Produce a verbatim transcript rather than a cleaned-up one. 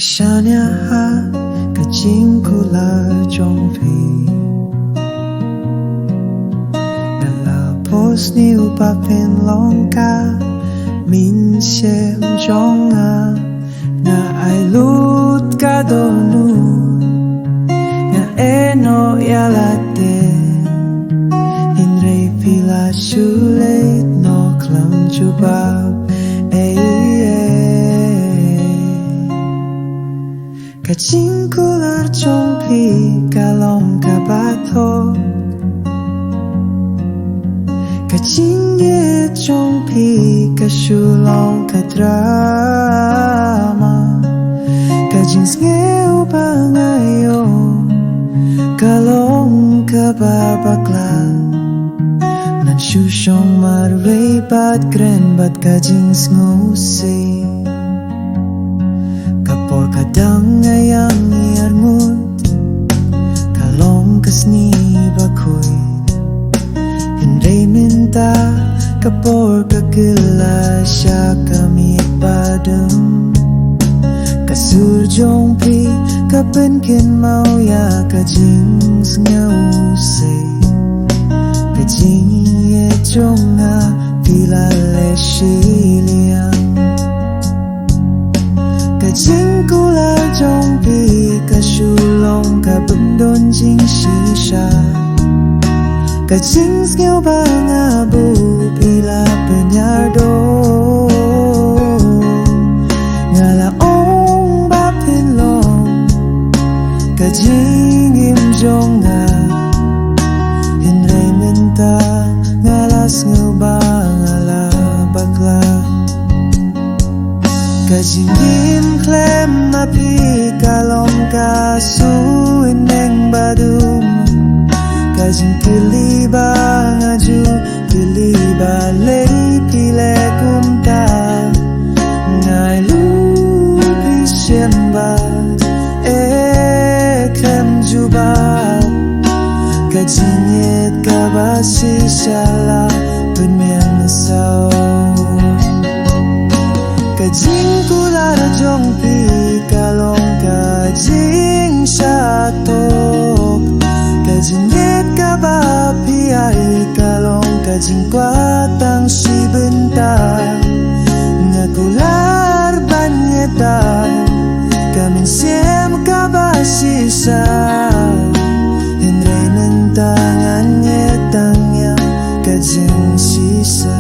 Shaniah ha ka jingkular jong phi, nga la poi sniew ba phin long ka mynsiem jong nga. Nga ai lut ka dohnud, nga ïehnoh ïa lade, hynrei phi la shu leit noh khlem jubab. Ei, ei. Ka jingkular jong phi ka long kaba thok, ka jingïeit jong phi ka shu long ka drama. Ka jingsngew ba nga ïoh ka long kaba bakla. Ngan shu shong marwei bad kren bad ka jingsngewsih. Ka por ka dang ïa ïeng ïa ngut, ka long ka sngi ba khuid. Hynrei mynta ka por ka kylla sha ka miet ba dum. Ka sur jong phi ka pynkynmaw ïa ka jingsngewsih. Ka jingïeit jong nga phi la leh shiliang. Ka jingkular jong phi ka shu long ka bym don jingshisha. Ka jingsngew ba nga buh phi la pynïar doh. Nga la ong ba phin long ka jingim jong nga, hynrei mynta nga la sngew ba nga la bakla. Ka jingim khlem ma phi ka long ka suiñbneng ba dum. Ka jingkylli ba nga ju kylli balei phi leh kumta. Nga ai lut phi shem bad eh khlem jubab. Ka jingïeit kaba shisha la pynmih na saw. Ka jingkular jong phi ka long ka jingshah thok. Ka jingïeit kaba phi ai ka long ka jingkwah tang shi bynta. Nga kular ban ïada ka mynsiem kaba shisha, hynrei mynta ngan ïada tang ïa ka jingshisha.